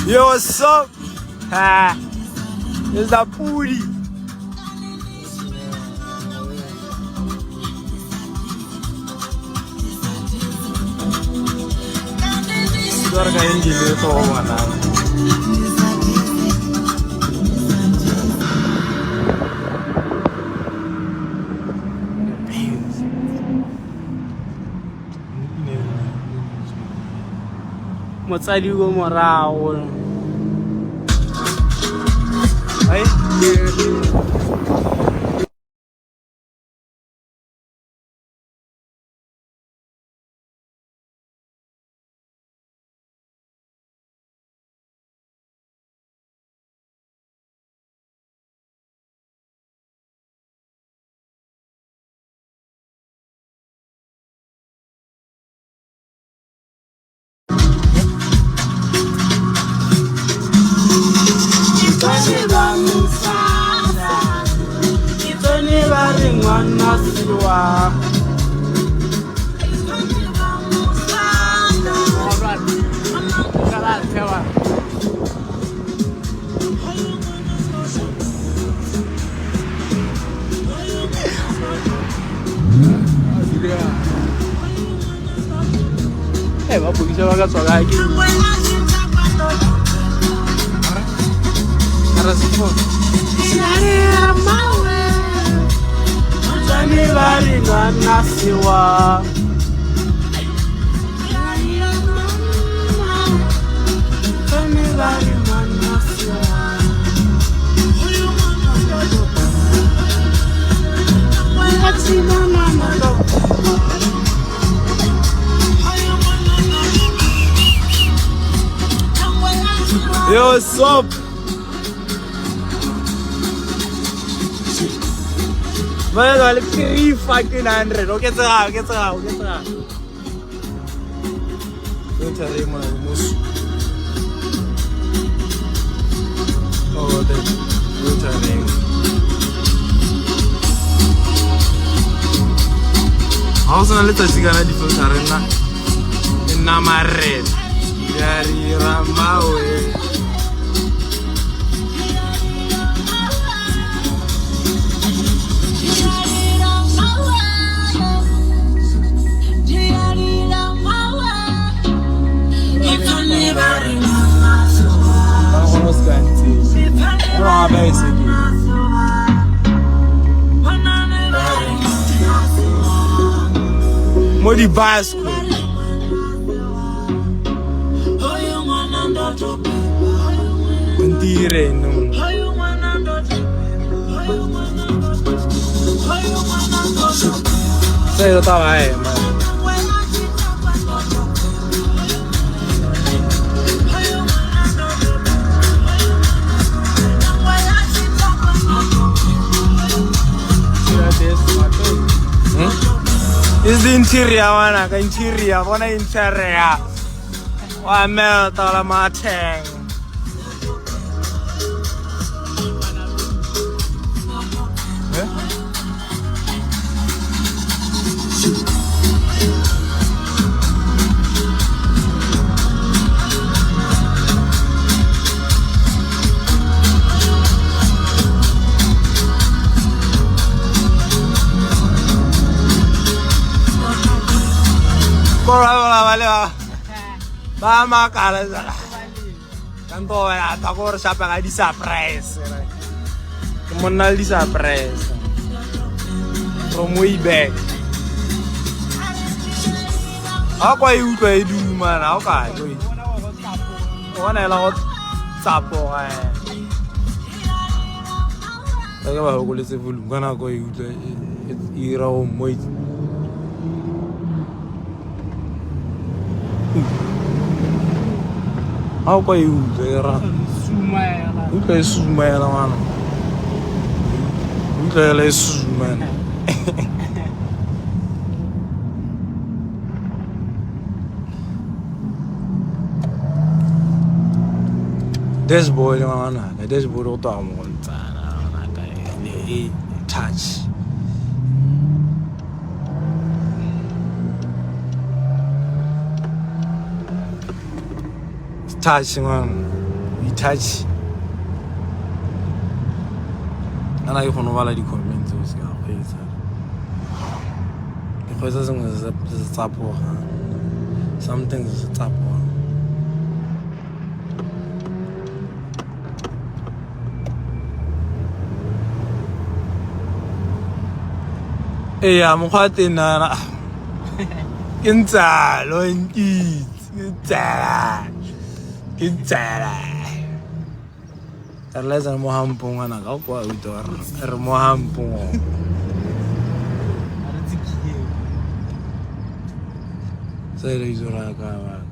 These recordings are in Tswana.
Yo, what's up? Ha! It's the booty. Ka engine e tlo go ngwana. Motsadi ko morago. Ai, Ba phodisa ba ka tswa kae ke Yo, what's up? Man, like 3 fucking 100. Okay, tsaka, okay, tsaka, okay, tsaka. Don't tell him I'm. Oh, don't tell him. Ha o sena letsatsi kana di-filter nna e nna marete ya rira mawe. Ba kgona ho ska ntse. Ba baesekele. Mo di-bus Ntire no. Se yo taba eh, man. Is the interior wana ka interior bona interior. Wa melta la mateng. Ba ba le ba makala kanto ya ta go re shapa ga di surprise. Ke monna le di surprise. From way back. Ha kwa e utlwa e duma na o ka tlo. O bona ela go tsapoga. Ka ke ba hokoletse volume ka nako e utlwa e ira go moitse. Ha o kwa e utlwa e ra. Utlwa e sumaela ngwana. Utlwa ela e sumaela. Dashboard ngwana ka dashboard go twa mo go ntsana ngwana ka e touch. Touch ngwana. We touch. Ana ke kgone go bala di-comments o se ka kgweetsa. Ke kgweetsa sengwe se se tsapogang. Something se se tsapogang. Eya mokgwa wa teng nana ke ntsalo nkitse ke ntsala ke ntsala re laetsa mo hampong ngwana ka kwa utlwa re mo hampong. Se le itse ra ka ba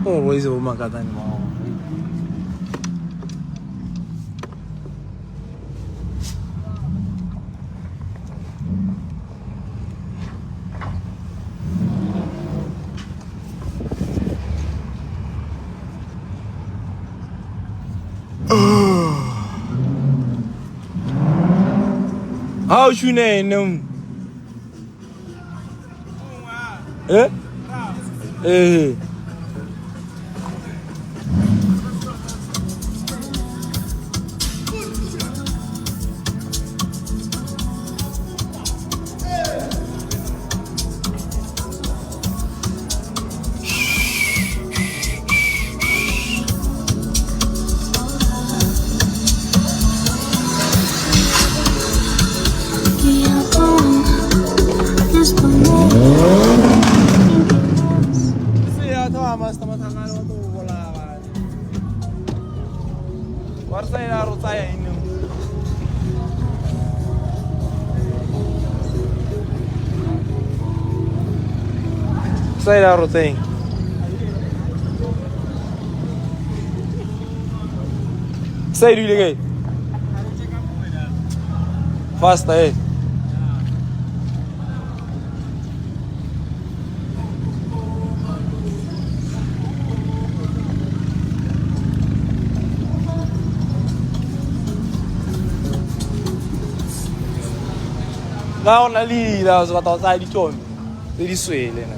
o bo itse bo makatane ba. Ha o shune ene. Eh? Eh. Sai da rotem. Sai dile kae? Faster eh. Na o na le dila se batla go tsaya ditšomi tse di swele na.